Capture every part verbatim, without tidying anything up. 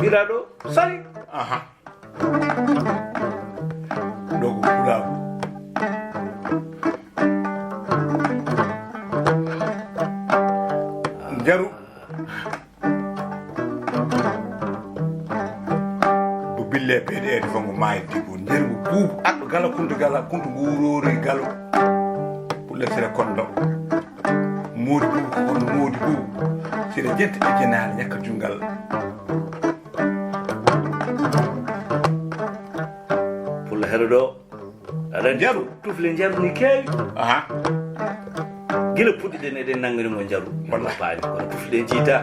Ɗo sali. Aha. Ɗo ko pulaagu. Njaru. Bo bille beeɗe e fango maayi dibu. Njaru buubu. Aɗɗo gala kundu gala kundu nguurori galo. Pulle sere kondo. Moodi buubu ko kono moodi buubu. Sere jente e jenaali ñakka jungal. Pulla hero ɗo. Aɗa anndi njaru. Tufle njaru ni keewi. Aha. Gila puɗɗiɗen eɗen nanngani mo njaru. Walla. Paani kono tufle ɗen jiida.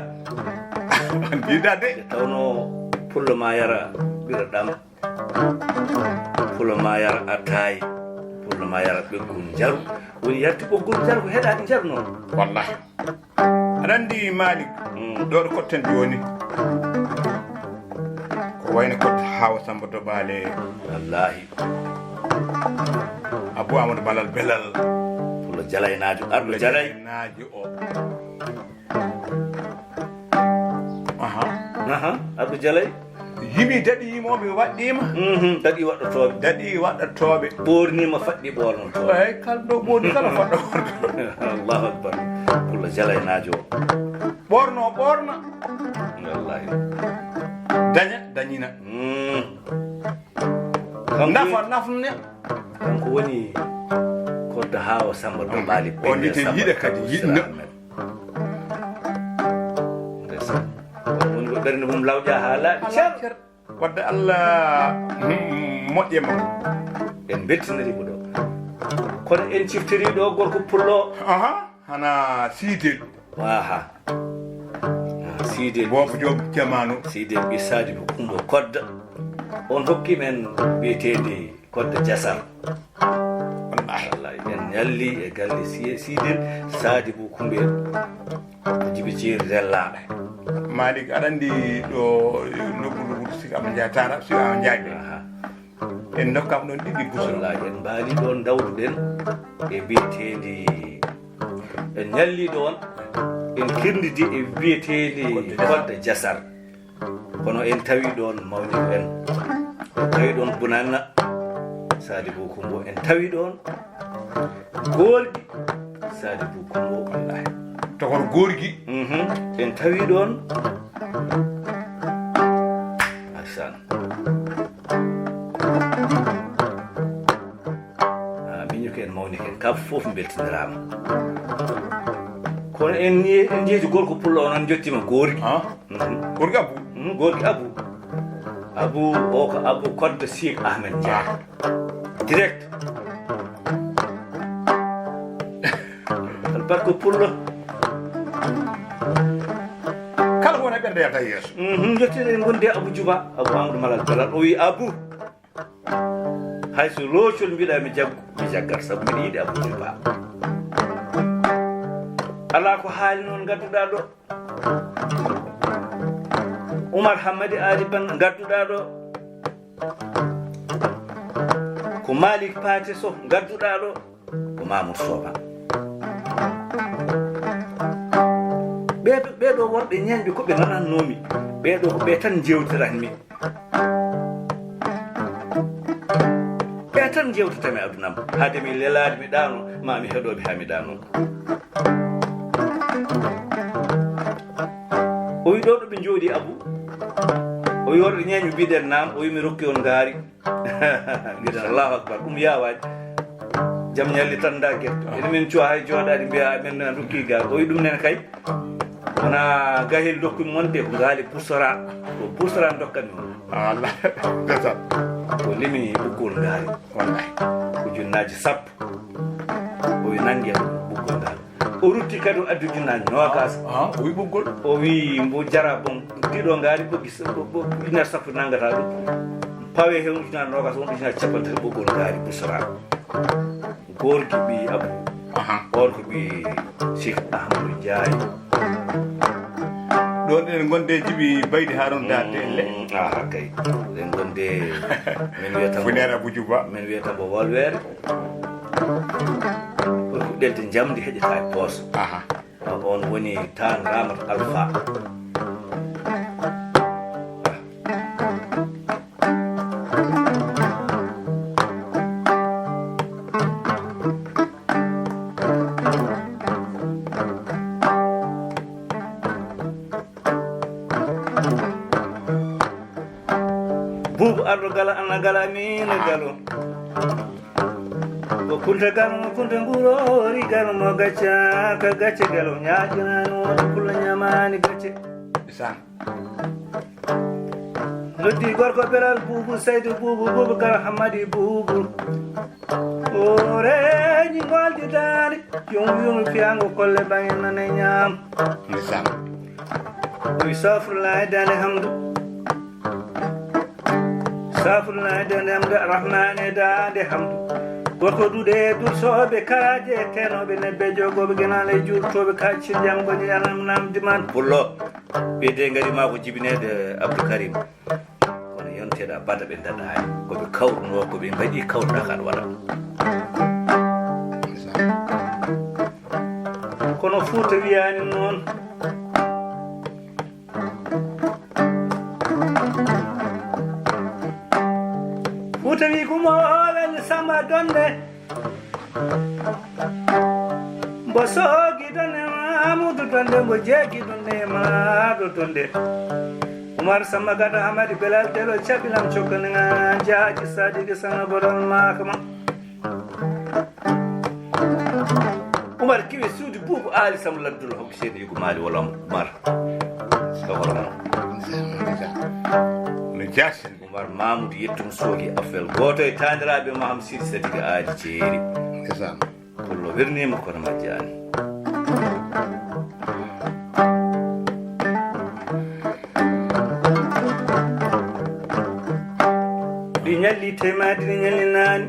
Jiida de. Nde tawno pullo ma yara ɓira ɗam. Pullo ma yara attaay. Pullo ma yara ɓeggol njaru. Woni yarti ɓoggol njaru ko heɗaani njaru noon. Wallahi. Aɗa anndi Malik, mm, ɗo ɗo kotten jooni. Ko wayno kodde Hawa Samba Dobaale. Wallahi. Abou Amadou Malal Belal. Pullo jalaynaajo, arɗo jalay. Jalaynaajo o. Aha. Aha, arɗo jalay. Yimi daɗi yimooɓe waɗɗiima. Mhm, daɗi waɗɗotooɓe. Daɗi waɗɗotooɓe. Ɓoorniima faɗɗi ɓoornotooɓe. Eey, kala ɗo ɓoorni kala faɗɗo ɓoornotooɓe. Allahu akbar. Pullo jalaynaajo. Ɓoorno ɓoorna. Wallahi. Daña dañina. Mm. Nafa nafna. Kanko woni koddo Hawa Samba Dobaali. On yiɗi yiɗa kadi yiɗna. Ndeysaan. Woni ko ɓernde mum lawƴa haa laaɓi cer. Wadde Allah, mm, moƴƴe ma. En mbeltiniri mo ɗo. Kono en ciftiri ɗo gorko pullo. Aha, hana Sidel. Aha. Ah, Sidel. Boobo Joob Jamaanu. Sidel ɓii Saadi Kumbo Kodda. On hokki men biyeteende Kodda Jasar. Wallahi. Wallahi, en ñalli e galle Siye Siidel, Saadi Bou Kumbel, Jibi Jeeri Rellaaɓe. Malik, aɗa anndi ɗo nokku ndu sika Amadou Ndiaye Tara, sika Amadou Ndiaye ɓe. Aha. En ndokkam ɗon ɗiɗi buso. Wallahi, en mbaali ɗon dawruɗen e mbiyeteendi, en ñalli ɗon, en kirndidi e mbiyeteendi Kodda Jasar. Kono en tawi ɗon mawniiɗo en. En tawi ɗon Bunanna Saadi Bou Kumbo. En tawi ɗon Gorgui Saadi Bou Kumbo. Wallahi. Tokor Gorgui. Mhm. En tawi ɗon. Asan. Ah, miñu ko en mawni heen. Kam fof mbeltiniraama. Kono en ni-, en njehi to gorko pullo o noon, njottiima Gorgui. Ah? Mhm. Gorgui Abou? Mhm, Gorgui Abou. Abou o ko Abou Kodda Siik Ahmed Ndiaye. Ah. Direct. Albarka pullo. Kala ko woni e ɓernde yalta yeeso. Mhm, njottiɗen en ngondi e Abou Djouba, Abou Amadou Malal Belal. O wi Abou. Hay so loocol mbiɗa mi jaggu, mi jaggat, sabu mbiɗa yiɗi Abou Djouba. Alaa ko haali noon ngadduɗaa ɗo. Oumar Hammadi Ali Ban ngadduɗaa ɗo. Ko Malick Paté Sow ngadduɗaa ɗo. Ko Mamour Soba. Ɓee ɗo, ɓee ɗo worɓe ñeeñɓe ko ɓe nanannoomi. Ɓee ɗo ko ɓe tan njeewtiranmi. Ɓe tan njeewtatami aduna am. Haade mi lelaade mi ɗaano, ma mi heɗooɓe haa mi ɗaano. O wi ɗo ɗo ɓe njooɗi Abu. O wi worɓe ñeeñɓe mbiɗen naam, o wi mi rokki on ngaari. Mbiɗen Allahu Akbar, ɗum yaawaani. Jam ñalli tan nda gerte. Ene min cuwa hay jooɗaade mbiya amen na rokki gaari. O wi ɗum nen kay. Wona gahel dokkumi mon de, ko ngaali Busra. Ko Busra dokkami on. Ah, Allah. Ndeysaan. Ko limi ɓukkol ngaari. Wallahi. Ko ujunnaaji sappo. O wi nange ɓukkol ngaari. O rutti kadi o addi ujunnaaji noogas. Ah, o wi ɓuggol. O wi mbo jara bon. Ɗiɗo ngaari ɓoggi s-, ɓo-, ɓo-, ujunere sappo nanngata ɗum. Pawe heen ujunnaaji noogas, on ujunnaaji capanɗe tati ɓoggol ngaari Busra. Gorgui ɓii Abu. Aha. On ko ɓii Cheikh Ahmadou Ndiaye. Ɗon eɗen ngonde Jibi Baydi Haruna Darde elle. Mm, aha kay. Eɗen ngonde, min wiyata mo, Funera Bujuba. Min wiyata mo wolweere. Ko ɗelte njamndi heƴata e poos. Aha. On woni Tan Ramat Alpha. Ah. Buubu arɗo galo, ana galo, amiino galo. Ko kunta galo mo kunta nguroori galo mo gacca ka gacce galo. Ñaaƴiraani wooto pullo ñamaani gacce. Ndeysaan. Noddi gorko Belal Buubu, Saydu Buubu, Buubakar Hammadi Buubu. O reeni ngolditaani. Yum yum fiyaango kolle baŋe nane ñaam. Ndeysaan. Wi safrulaay daande Hamdu. Safrulaay daande Hamdu, Rahmaane daande Hamdu. Gorko duuɗe dursooɓe karaaje e teenooɓe nebbe jogooɓe genaale juurtooɓe kaaci janngo ni anam nam diman. Pullo. Ɓeyde ngari maa ko jibineede Abdou Karim. Kono yonteeɗo Bada ɓe daɗaani. Ko ɓe kawruno, ko ɓe mbaɗi kawruɗa ka aɗa waɗa. Kono Fuuta wiyaani noon. Fuuta wi ko mo weli Samba Donde. Mbo soogi Donde, Mamudu Donde, mbo jeegi Donde, Maado Donde. Umar Samba Gada Hamadi Belal Delo caɓilam cokkandiŋa jaaji Sadiki Sana Boral Makama. Umar kiwi suudi Buubu Aali Samba Laddul hokki seeɗa yugo maali wala Umar. Sokoro mo. No jaasi. Umar Mamudu yettum soogi afel gooto e taandiraaɓe Maham Sidi Sadiki Aali Jeeri. Ndeysaan. Pullo wirniima kono majjaani. Ɗi ñalli temaade, ɗi ñallinaani.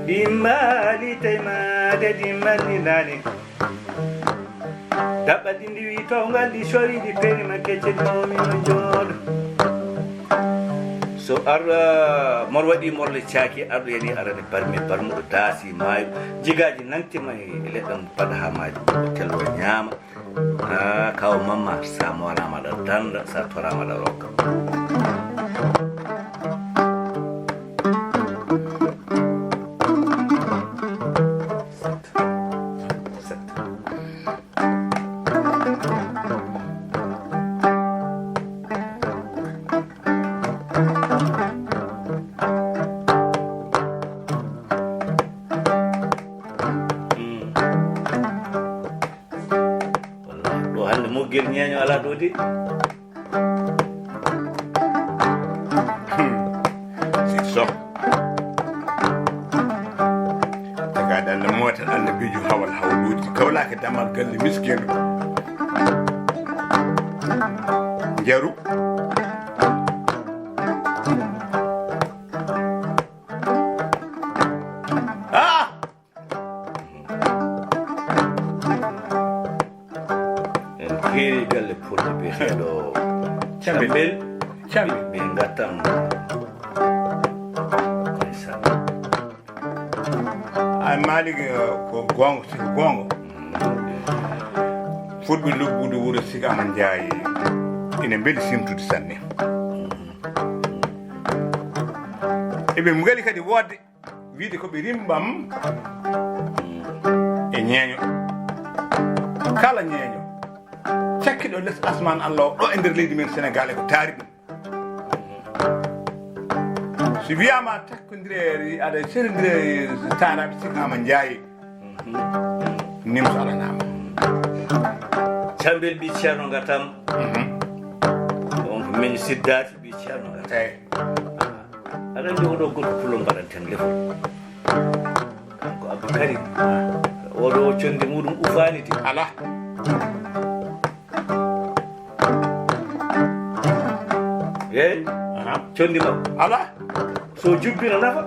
Ɗi mbaali temaade, ɗi mallinaani. Daɓɓa ɗi ndiwi towngal, ɗi cori, ɗi perima kecce, ɗi momi no jooɗo. So ar, ah, mor waɗi morle caaki, arɗo yani arani barmi, barmuɗo daasi maayo. Jigaaji nantima e leɗɗam baɗa haa maaji. Tello ñaama. Ah, kaw mamma, sa moraama ɗa danda, sa toraama ɗa rokka. Setta. Setta. Mm. Wallahi, ɗo hannde moggel ñeeño alaa ɗo de. Hmm. Sik Soh. Tagaade Allah mootal, Allah biiju hawal hawluuji. Kawlaaka damal galle miskin. Njaru. Ah! En keeri galle pullo biyeteeɗo Cambel. Cambel. Cambel. Ɓe ngattam. Ndeysaan. Ay Malik, eh, ko goonga, siko goonga. Fulɓe luggudu wuro Sik Aman Njaay ina mbeli simtude sanne. Eɓe mbeli kadi woodde. Wiide ko ɓe rimbam e ñeeño. Kala ñeeño cakkiɗo les asman Allah o ɗo e nder leydi men Senegal e ko taari ɗum. Si wiyama takkodire aɗa serindire taanaɓe Sik Aman Njaay. Nimso alanama. Cambel ɓi Ceerno Ngatam. Mhm. On ko men siddaati ɓi Ceerno Ngatam. Eyi. Aɗa anndi oɗo gorko pullo mbaɗanten lefol. Kanko Abdou Karim. Oɗo o conndi muɗum ufaani de. Alaa. Eyi. Aha. Conndi makko. Alaa. So jubbino nafa.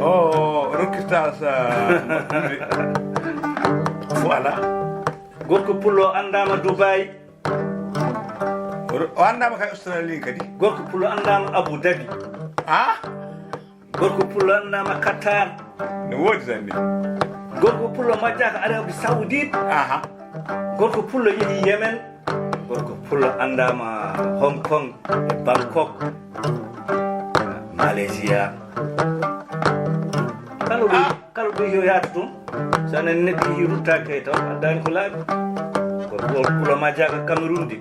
O rokkirta sa. Voilà. Gorko pullo anndaama Dubai. O anndaama kay Australie kadi. Gorko pullo anndaama Abu Dhabi. Ah? Gorko pullo anndaama Qatar. No woodi tan ni. Gorko pullo majjaaka Arabie Saoudite. Aha. Gorko pullo yehi Yemen. Gorko pullo anndaama Hong Kong e Bangkok. Malaysia. Kala ɗo, ah, kala ɗo yo yaata toon. So a nani neɗɗo yii ruttaaki kay taw addaani ko laaɓi. Ko Paul Kuloma Jaga Cameroun di.